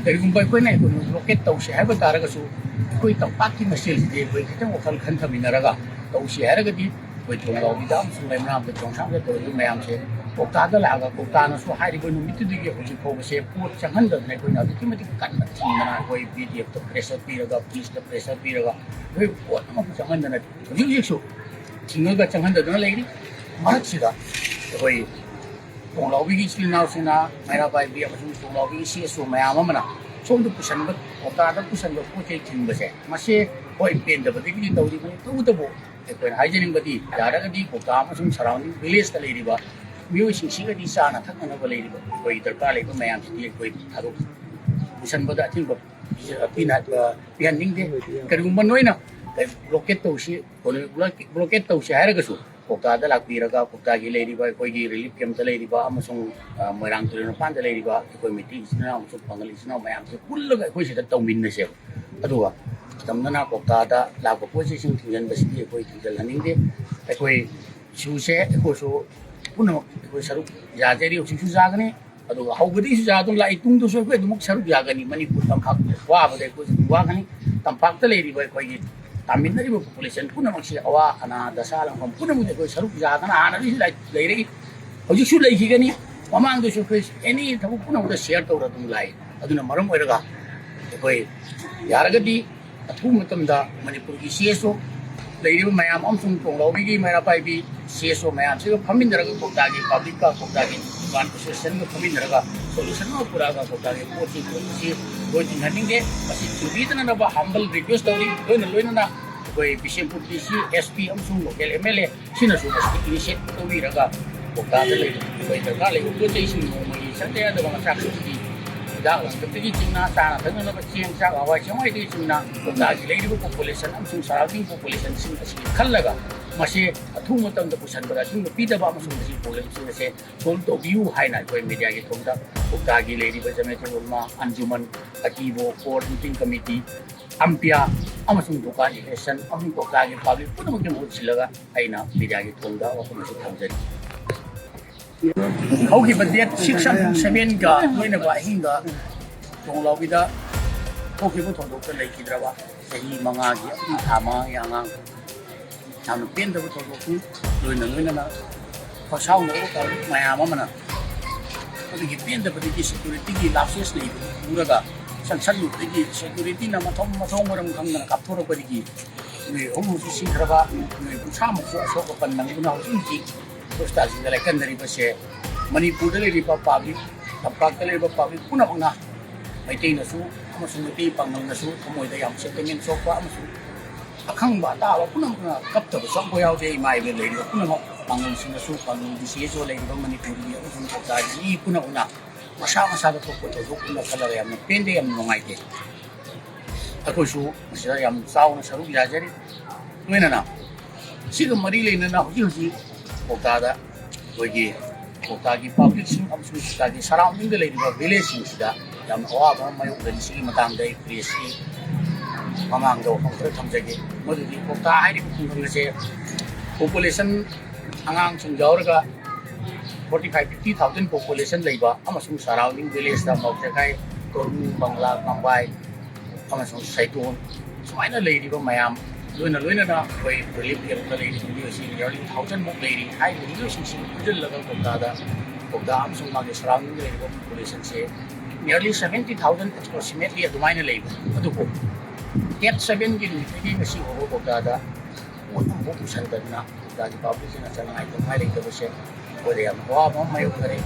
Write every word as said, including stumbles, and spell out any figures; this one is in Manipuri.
ꯀꯔꯤꯒꯨꯝꯕ ꯑꯩꯈꯣꯏꯅ ꯏꯀꯣꯅꯣꯃꯤ ꯕ꯭ꯂꯣꯀꯦꯠ ꯇꯧꯁꯦ ꯍꯥꯏꯕ ꯇꯥꯔꯒꯁꯨ, ꯑꯩꯈꯣꯏ ꯇꯝꯄꯥꯛꯀꯤ ꯃꯁꯦꯜꯁꯤꯗꯤ ꯑꯩꯈꯣꯏ ꯈꯤꯇꯪ ꯋꯥꯈꯜ ꯈꯟꯊꯃꯤꯟꯅꯔꯒ ꯇꯧꯁꯤ ꯍꯥꯏꯔꯒꯗꯤ, ꯑꯩꯈꯣꯏ ꯊꯣꯡꯖꯥꯎꯕꯤꯗ ꯑꯃꯁꯨꯡ ꯂꯩꯃꯔꯥꯝꯗ, ꯆꯣꯡꯁꯥꯡꯗ ꯇꯧꯔꯤꯕ ꯃꯌꯥꯝꯁꯦ ꯀꯣꯛꯇꯥꯗ ꯂꯥꯛꯑꯒ, ꯀꯣꯛꯇꯥꯅꯁꯨ ꯍꯥꯏꯔꯤꯕ ꯅꯨꯃꯤꯠꯇꯨꯗꯒꯤ ꯍꯧꯖꯤꯛ ꯐꯥꯎꯕꯁꯦ ꯄꯣꯠ ꯆꯪꯍꯟꯗꯗꯅ ꯑꯩꯈꯣꯏꯅ ꯑꯗꯨꯛꯀꯤ ꯃꯇꯤꯛ ꯀꯟꯅ ꯊꯤꯡꯗꯅ, ꯑꯩꯈꯣꯏ ꯕꯤ ꯗꯤ ꯑꯦꯐꯇ ꯄ꯭ꯔꯦꯁꯔ ꯄꯤꯔꯒ, ꯄꯨꯂꯤꯁꯇ ꯄ꯭ꯔꯦꯁꯔ ꯄꯤꯔꯒ, ꯑꯩꯈꯣꯏ ꯄꯣꯠ ꯑꯃꯐꯥꯎ ꯆꯪꯍꯟꯗꯅ ꯍꯧꯖꯤꯛ ꯍꯧꯖꯤꯛꯁꯨ ꯊꯤꯡꯉꯒ ꯆꯪꯍꯟꯗꯗꯨꯅ ꯂꯩꯔꯤ꯫ ꯃꯔꯛꯁꯤꯗ ꯑꯩꯈꯣꯏ ꯊꯣꯡꯂꯥꯎꯕꯤꯒꯤ ꯏꯆꯤꯜ ꯏꯅꯥꯎꯁꯤꯡꯅ, ꯃꯩꯔꯥ ꯄꯥꯏꯕꯤ ꯑꯃꯁꯨꯡ ꯊꯣꯡꯂꯥꯎꯕꯤꯒꯤ ꯁꯤ ꯑꯦꯁ ꯑꯣ ꯃꯌꯥꯝ ꯑꯃꯅ ꯁꯣꯝꯗ ꯄꯨꯁꯟꯕ, ꯀꯣꯛꯇꯥꯗ ꯄꯨꯁꯟꯕ ꯄꯣꯠ ꯆꯩ ꯊꯤꯡꯕꯁꯦ, ꯃꯁꯤ ꯍꯣꯏ, ꯄꯦꯟꯗꯕꯗꯒꯤꯗꯤ ꯇꯧꯔꯤꯕꯅꯤ꯫ ꯇꯧꯕꯇꯕꯨ ꯑꯩꯈꯣꯏꯅ ꯍꯥꯏꯖꯅꯤꯡꯕꯗꯤ, ꯌꯥꯔꯒꯗꯤ ꯀꯣꯛꯇꯥ ꯑꯃꯁꯨꯡ ꯁꯔꯥꯎꯟꯗꯤꯡ ꯚꯤꯂꯦꯖꯇ ꯂꯩꯔꯤꯕ ꯃꯤꯑꯣꯏꯁꯤꯡꯁꯤꯒꯗꯤ ꯆꯥꯅ ꯊꯛꯅꯅꯕ ꯂꯩꯔꯤꯕ ꯑꯩꯈꯣꯏ ꯗꯔꯀꯥꯔ ꯂꯩꯕ ꯃꯌꯥꯝꯁꯤꯗꯤ ꯑꯩꯈꯣꯏ ꯊꯥꯗꯣꯛ ꯄꯨꯁꯟꯕꯗ ꯑꯊꯤꯡꯕ ꯄꯤꯅ-, ꯄꯤꯍꯟꯅꯤꯡꯗꯦ꯫ ꯀꯔꯤꯒꯨꯝꯕ ꯅꯣꯏꯅ ꯕ꯭ꯂꯣꯀꯦꯠ ꯇꯧꯁꯤ, ꯕ꯭ꯂꯣꯀꯦꯠ ꯇꯧꯁꯤ ꯍꯥꯏꯔꯒꯁꯨ, ꯀꯣꯛꯇꯥꯗ ꯂꯥꯛꯄꯤꯔꯒ, ꯀꯣꯛꯇꯥꯒꯤ ꯂꯩꯔꯤꯕ, ꯑꯩꯈꯣꯏꯒꯤ ꯔꯤꯂꯤꯐ ꯀꯦꯝꯞꯇ ꯂꯩꯔꯤꯕ ꯑꯃꯁꯨꯡ, ꯑ, ꯃꯣꯏꯔꯥꯡ ꯇꯨꯔꯦꯜ ꯃꯄꯥꯟꯗ ꯂꯩꯔꯤꯕ ꯑꯩꯈꯣꯏ ꯃꯩꯇꯩ ꯏꯆꯤꯟ ꯏꯅꯥꯎ ꯑꯃꯁꯨꯡ ꯄꯥꯉꯜ ꯏꯆꯤꯟ ꯏꯅꯥꯎ ꯃꯌꯥꯝꯁꯦ ꯄꯨꯜꯂꯒ ꯑꯩꯈꯣꯏ ꯁꯤꯗ ꯇꯧꯃꯤꯟꯅꯁꯦꯕ꯫ ꯑꯗꯨꯒ ꯑꯇꯝꯅꯅ ꯀꯣꯛꯇꯥꯗ ꯂꯥꯛꯄ ꯄꯣꯠ ꯆꯩꯁꯤꯡ ꯊꯤꯡꯖꯤꯟꯕꯁꯤꯗꯤ ꯑꯩꯈꯣꯏ ꯊꯤꯡꯖꯤꯜꯍꯟꯅꯤꯡꯗꯦ꯫ ꯑꯩꯈꯣꯏ ꯏꯁꯨꯁꯦ ꯑꯩꯈꯣꯏꯁꯨ ꯄꯨꯝꯅꯃꯛ ꯑꯩꯈꯣꯏ ꯁꯔꯨꯛ ꯌꯥꯖꯔꯤ, ꯍꯧꯖꯤꯛꯁꯨ ꯌꯥꯒꯅꯤ꯫ ꯑꯗꯨꯒ ꯍꯧꯕꯗꯒꯤꯁꯨ ꯌꯥꯗꯨꯅ ꯂꯥꯛꯏ, ꯇꯨꯡꯗꯁꯨ ꯑꯩꯈꯣꯏ ꯑꯗꯨꯃꯛ ꯁꯔꯨꯛ ꯌꯥꯒꯅꯤ꯫ ꯃꯅꯤꯄꯨꯔ ꯇꯝꯄꯥꯛ ꯋꯥꯕꯗ ꯑꯩꯈꯣꯏꯁꯨ ꯑꯗꯨꯝ ꯋꯥꯒꯅꯤ꯫ ꯇꯝꯄꯥꯛꯇ ꯂꯩꯔꯤꯕ ꯑꯩꯈꯣꯏꯒꯤ ꯇꯥꯃꯤꯟꯅꯔꯤꯕ ꯄꯣꯄꯨꯂꯦꯁꯟ ꯄꯨꯝꯅꯃꯛꯁꯤ, ꯑꯋꯥ ꯑꯅꯥ ꯗꯁꯥ ꯂꯥꯡꯐꯝ ꯄꯨꯝꯅꯃꯛꯇ ꯑꯩꯈꯣꯏ ꯁꯔꯨꯛ ꯌꯥꯗꯅ ꯍꯥꯟꯅꯗꯒꯤꯁꯨ ꯂꯩ-, ꯂꯩꯔꯛꯏ, ꯍꯧꯖꯤꯛꯁꯨ ꯂꯩꯈꯤꯒꯅꯤ꯫ ꯃꯃꯥꯡꯗꯁꯨ ꯑꯩꯈꯣꯏ ꯑꯦꯅꯤ ꯊꯕꯛ ꯄꯨꯝꯅꯃꯛꯇ ꯁꯤꯌꯔ ꯇꯧꯔ ꯑꯗꯨꯝ ꯂꯥꯛꯏ꯫ ꯑꯗꯨꯅ ꯃꯔꯝ ꯑꯣꯏꯔꯒ ꯑꯩꯈꯣꯏ ꯌꯥꯔꯒꯗꯤ ꯑꯊꯨꯕ ꯃꯇꯝꯗ ꯃꯅꯤꯄꯨꯔꯒꯤ ꯁꯤ ꯑꯦꯁ ꯑꯣ ꯂꯩꯔꯤꯕ ꯃꯌꯥꯝ ꯑꯃꯁꯨꯡ ꯊꯣꯡꯂꯥꯎꯕꯤꯒꯤ ꯃꯩꯔꯥ ꯄꯥꯏꯕꯤ ꯁꯤ ꯑꯦꯁ ꯑꯣ ꯃꯌꯥꯝꯁꯤꯒ ꯐꯝꯃꯤꯟꯅꯔꯒ ꯀꯣꯛꯇꯥꯒꯤ ꯄꯕ꯭ꯂꯤꯛꯀ, ꯀꯣꯛꯇꯥꯒꯤ ꯗꯨꯀꯥꯟ ꯑꯦꯁꯣꯁꯤꯌꯦꯁꯟꯒ ꯐꯝꯃꯤꯟꯅꯔꯒ ꯁꯣꯂꯨꯁꯟ ꯑꯃ ꯄꯨꯔꯛꯑꯒ ꯀꯣꯛꯇꯥꯒꯤ ꯄꯣꯠꯁꯤ ꯊꯤꯡꯕꯁꯤ ꯂꯣꯏ ꯊꯤꯡꯍꯟꯅꯤꯡꯗꯦ꯫ ꯃꯁꯤ ꯊꯤꯡꯕꯤꯗꯅꯅꯕ ꯍꯝꯕꯜ ꯔꯤꯀ꯭ꯋꯦꯁ ꯇꯧꯔꯤ꯫ ꯂꯣꯏꯅ ꯂꯣꯏꯅꯅ ꯑꯩꯈꯣꯏ ꯕꯤꯁꯦꯝꯄꯨꯔ ꯗꯤ ꯁꯤ, ꯑꯦꯁ ꯄꯤ ꯑꯃꯁꯨꯡ ꯂꯣꯀꯦꯜ ꯑꯦꯝ ꯑꯦꯜ ꯑꯦ ꯁꯤꯅꯁꯨ ꯃꯁꯤ ꯏꯅꯤꯁꯤꯌꯦꯠ ꯂꯧꯕꯤꯔꯒ ꯀꯣꯛꯇꯥꯗ ꯂꯩꯔꯤꯕ ꯑꯩꯈꯣꯏ ꯗꯔꯀꯥꯔ ꯂꯩꯕ ꯄꯣꯠ ꯆꯩꯁꯤꯡ, ꯅꯣꯡꯃꯒꯤ ꯆꯪꯗ ꯌꯥꯗꯕ ꯃꯆꯥꯛꯁꯤꯡꯗꯤ ꯍꯤꯗꯥꯛ ꯂꯥꯡꯊꯛꯇꯒꯤ ꯆꯤꯡꯅ, ꯆꯥꯅ ꯊꯛꯅꯅꯕ ꯆꯦꯡ, ꯆꯥꯛ, ꯍꯋꯥꯏ ꯆꯦꯡꯋꯥꯏꯗꯒꯤ ꯆꯤꯡꯅ ꯀꯣꯛꯇꯥꯒꯤ ꯂꯩꯔꯤꯕ ꯄꯣꯄꯨꯂꯦꯁꯟ ꯑꯃꯁꯨꯡ ꯁꯔꯥꯎꯟꯗꯤꯡ ꯄꯣꯄꯨꯂꯦꯁꯟꯁꯤꯡ ꯑꯁꯤꯒꯤ ꯈꯜꯂꯒ ꯃꯁꯤ ꯑꯊꯨꯕ ꯃꯇꯝꯗ ꯄꯨꯁꯟꯕꯗ ꯑꯊꯤꯡꯕ ꯄꯤꯗꯕ ꯑꯃꯁꯨꯡ ꯃꯁꯤꯒꯤ ꯄ꯭ꯔꯣꯕ꯭ꯂꯦꯝꯁꯤꯡ ꯑꯁꯦ ꯁꯣꯜꯕ ꯇꯧꯕꯤꯌꯨ ꯍꯥꯏꯅ ꯑꯩꯈꯣꯏ ꯃꯦꯗꯤꯌꯥꯒꯤ ꯊꯣꯡꯗ ꯀꯣꯛꯇꯥꯒꯤ ꯂꯩꯔꯤꯕ ꯖꯃꯦꯇꯨꯜ ꯎꯂꯃꯥ, ꯑꯟꯖꯨꯃꯟ, ꯑꯀꯤꯕꯣ, ꯀꯣꯑꯣꯔꯗꯤꯅꯦꯇꯤꯡ ꯀꯃꯤꯇꯤ, ꯑꯝꯄꯤꯌꯥ ꯑꯃꯁꯨꯡ ꯗꯨꯀꯥꯟ ꯑꯦꯁꯣꯁꯤꯌꯦꯁꯟ ꯑꯃꯁꯨꯡ ꯀꯣꯛꯇꯥꯒꯤ ꯄꯕ꯭ꯂꯤꯛ ꯄꯨꯝꯅꯃꯛꯀꯤ ꯃꯍꯨꯠ ꯁꯤꯜꯂꯒ ꯑꯩꯅ ꯃꯦꯗꯤꯌꯥꯒꯤ ꯊꯣꯡꯗ ꯋꯥꯐꯝ ꯑꯁꯤ ꯊꯝꯖꯔꯤ꯫ ꯍꯧꯈꯤꯕ ꯗꯦꯠ ꯁꯤꯛꯁ ꯑꯃꯁꯨꯡ ꯁꯚꯦꯟꯒ ꯂꯣꯏꯅꯕ ꯑꯍꯤꯡꯗ ꯊꯣꯡꯂꯥꯎꯕꯤꯗ ꯊꯣꯛꯈꯤꯕ ꯊꯧꯗꯣꯛꯇ ꯂꯩꯈꯤꯗ꯭ꯔꯕ ꯆꯍꯤ ꯃꯉꯥꯒꯤ ꯑꯃꯗꯤ ꯊꯥ ꯃꯉꯥꯒꯤ ꯑꯉꯥꯡ, ꯌꯥꯝꯅ ꯄꯦꯟꯗꯕ ꯊꯧꯗꯣꯛꯇꯨ ꯂꯣꯏꯅ ꯂꯣꯏꯅꯅ ꯈꯣꯔꯁꯥꯎꯅꯔꯕ ꯄꯥꯕ꯭ꯂꯤꯛ ꯃꯌꯥꯝ ꯑꯃꯅ ꯑꯗꯨꯒꯤ ꯄꯦꯟꯗꯕꯗꯒꯤ ꯁꯦꯀ꯭ꯌꯨꯔꯤꯇꯤꯒꯤ ꯂꯥꯞꯁꯦꯁ ꯂꯩꯕꯗꯨ ꯎꯔꯒ ꯆꯪꯁꯜꯂꯨꯕꯗꯒꯤ ꯁꯦꯀ꯭ꯌꯨꯔꯤꯇꯤꯅ ꯃꯊꯣꯡ ꯃꯊꯣꯡ ꯃꯔꯝ ꯈꯪꯗꯅ ꯀꯥꯞꯊꯣꯔꯛꯄꯗꯒꯤ ꯃꯤꯑꯣꯏ ꯑꯍꯨꯝ ꯑꯃꯁꯨ ꯁꯤꯈ꯭ꯔꯕ, ꯃꯤꯑꯣꯏ ꯀꯨꯟꯊ꯭ꯔꯥꯃꯨꯛꯁꯨ ꯑꯁꯣꯛ ꯑꯄꯟ ꯅꯪꯗꯨꯅ ꯍꯧꯖꯤꯛ ꯍꯧꯖꯤꯛ ꯍꯣꯁꯄꯤꯇꯥꯜꯁꯤꯡꯗ ꯂꯥꯏꯀꯠꯅꯔꯤꯕꯁꯦ ꯃꯅꯤꯄꯨꯔꯗ ꯂꯩꯔꯤꯕ ꯄꯥꯕ꯭ꯂꯤꯛ, ꯇꯝꯄꯥꯛꯇ ꯂꯩꯔꯤꯕ ꯄꯥꯕ꯭ꯂꯤꯛ ꯄꯨꯝꯅꯃꯛꯅ ꯃꯩꯇꯩꯅꯁꯨ ꯑꯃꯁꯨꯡ ꯃꯩꯇꯩ ꯄꯥꯡꯒꯜꯅꯁꯨ ꯊꯃꯣꯏꯗ ꯌꯥꯝ ꯁꯦꯟꯇꯤꯃꯦꯟ ꯁꯣꯛꯄ ꯑꯃꯁꯨꯡ ꯑꯈꯪꯕ ꯑꯇꯥꯕ ꯄꯨꯝꯅꯃꯛꯅ ꯀꯞꯇꯕꯁꯨ ꯑꯃꯐꯥꯎ ꯌꯥꯎꯗꯦ꯫ ꯏꯃꯥ ꯏꯕꯦꯜ ꯂꯩꯔꯤꯕ ꯄꯨꯝꯅꯃꯛ ꯄꯥꯡꯒꯜꯁꯤꯡꯅꯁꯨ, ꯄꯥꯡꯒꯜ ꯗꯤ ꯁꯤ ꯑꯦꯁ ꯑꯣ ꯂꯩꯔꯤꯕ ꯃꯅꯤꯄꯨꯔꯒꯤ ꯑꯃꯁꯨꯡ ꯀꯣꯛꯇꯥꯒꯤ ꯃꯤ ꯄꯨꯝꯅꯃꯛꯅ ꯃꯁꯥ ꯃꯁꯥꯗ ꯊꯣꯛꯄ ꯊꯧꯗꯣꯛ ꯄꯨꯝꯅ ꯈꯜꯂꯒ ꯌꯥꯝꯅ ꯄꯦꯟꯗꯦ, ꯌꯥꯝꯅ ꯅꯨꯡꯉꯥꯏꯇꯦ꯫ ꯑꯩꯈꯣꯏꯁꯨ ꯃꯁꯤꯗ ꯌꯥꯝ ꯆꯥꯎꯅ ꯁꯔꯨꯛ ꯌꯥꯖꯔꯤ꯫ ꯂꯣꯏꯅꯅ ꯁꯤꯒ ꯃꯔꯤ ꯂꯩꯅꯅ ꯍꯧꯖꯤꯛ ꯍꯧꯖꯤꯛ ꯀꯣꯛꯇꯥꯗ ꯑꯩꯈꯣꯏꯒꯤ ꯀꯣꯛꯇꯥꯒꯤ ꯄꯥꯕ꯭ꯂꯤꯛꯁꯤꯡ ꯑꯃꯁꯨꯡ ꯀꯣꯛꯇꯥꯒꯤ ꯁꯔꯥꯎꯟꯗꯤꯡꯗ ꯂꯩꯔꯤꯕ ꯚꯤꯂꯦꯖꯁꯤꯡꯁꯤꯗ ꯌꯥꯝꯅ ꯑꯋꯥꯕ ꯑꯃ ꯃꯥꯌꯣꯛꯅꯔꯤ꯫ ꯁꯤꯒꯤ ꯃꯇꯥꯡꯗ ꯑꯩ ꯄ꯭ꯔꯦꯁꯀꯤ ꯃꯃꯥꯡꯗ ꯋꯥꯐꯝ ꯈꯔ ꯊꯝꯖꯒꯦ꯫ ꯃꯗꯨꯗꯤ ꯀꯣꯛꯇꯥ ꯍꯥꯏꯔꯤꯕ ꯈꯨꯡꯒꯪ ꯑꯁꯦ ꯄꯣꯄꯨꯂꯦꯁꯟ, ꯑꯉꯥꯡꯁꯤꯡ ꯌꯥꯎꯔꯒ forty five fifty thousand population ꯂꯩꯕ ꯑꯃꯁꯨꯡ ꯁꯔꯥꯎꯟꯗꯤꯡ ꯚꯤꯂꯦꯖꯇ ꯃꯧꯖꯈꯥꯏ, ꯀꯣꯔꯃꯨ, ꯕꯪꯂꯥ, ꯀꯝꯕꯥꯏ ꯑꯃꯁꯨꯡ ꯁꯩꯇꯣꯟ ꯁꯨꯃꯥꯏꯅ ꯂꯩꯔꯤꯕ ꯃꯌꯥꯝ ꯂꯣꯏꯅ ꯂꯣꯏꯅꯅ ꯑꯩꯈꯣꯏ ꯔꯤꯂꯤꯐ ꯀꯦꯝꯞꯇ ꯂꯩꯔꯤꯕ ꯃꯤꯑꯣꯏꯁꯤꯡ ꯅꯤꯌꯔꯂꯤ ꯊꯥꯎꯖꯟꯃꯨꯛ ꯂꯩꯔꯤ꯫ ꯍꯥꯏꯔꯤꯕ ꯃꯤꯑꯣꯏꯁꯤꯡꯁꯤ ꯄꯨꯟꯁꯤꯜꯂꯒ ꯀꯣꯛꯇꯥꯗ, ꯀꯣꯛꯇꯥ ꯑꯃꯁꯨꯡ ꯃꯥꯒꯤ ꯁꯔꯥꯎꯟꯗꯤꯡꯗ ꯂꯩꯔꯤꯕ ꯄꯣꯄꯨꯂꯦꯁꯟꯁꯦ ꯅꯤꯌꯔꯂꯤ ꯁꯚꯦꯟꯇꯤ ꯊꯥꯎꯖꯟ ꯑꯦꯄ꯭ꯔꯣꯛꯁꯤꯃꯦꯠꯂꯤ ꯑꯗꯨꯃꯥꯏꯅ ꯂꯩꯕ꯫ ꯑꯗꯨꯕꯨ ꯗꯦꯠ ꯁꯚꯦꯟꯒꯤ ꯅꯨꯃꯤꯠꯇꯒꯤ ꯉꯁꯤ ꯐꯥꯎꯕ ꯀꯣꯛꯇꯥꯗ ꯄꯣꯠ ꯑꯃꯐꯥꯎ ꯄꯨꯁꯟꯗꯗꯅ ꯀꯣꯛꯇꯥꯒꯤ ꯄꯥꯕ꯭ꯂꯤꯛꯁꯤꯅ ꯆꯅꯉꯥꯏ ꯊꯛꯅꯉꯥꯏ ꯂꯩꯇꯕꯁꯦ ꯑꯩꯈꯣꯏꯗ ꯌꯥꯝꯅ ꯑꯋꯥꯕ ꯑꯃ ꯃꯥꯌꯣꯛꯅꯔꯦ꯫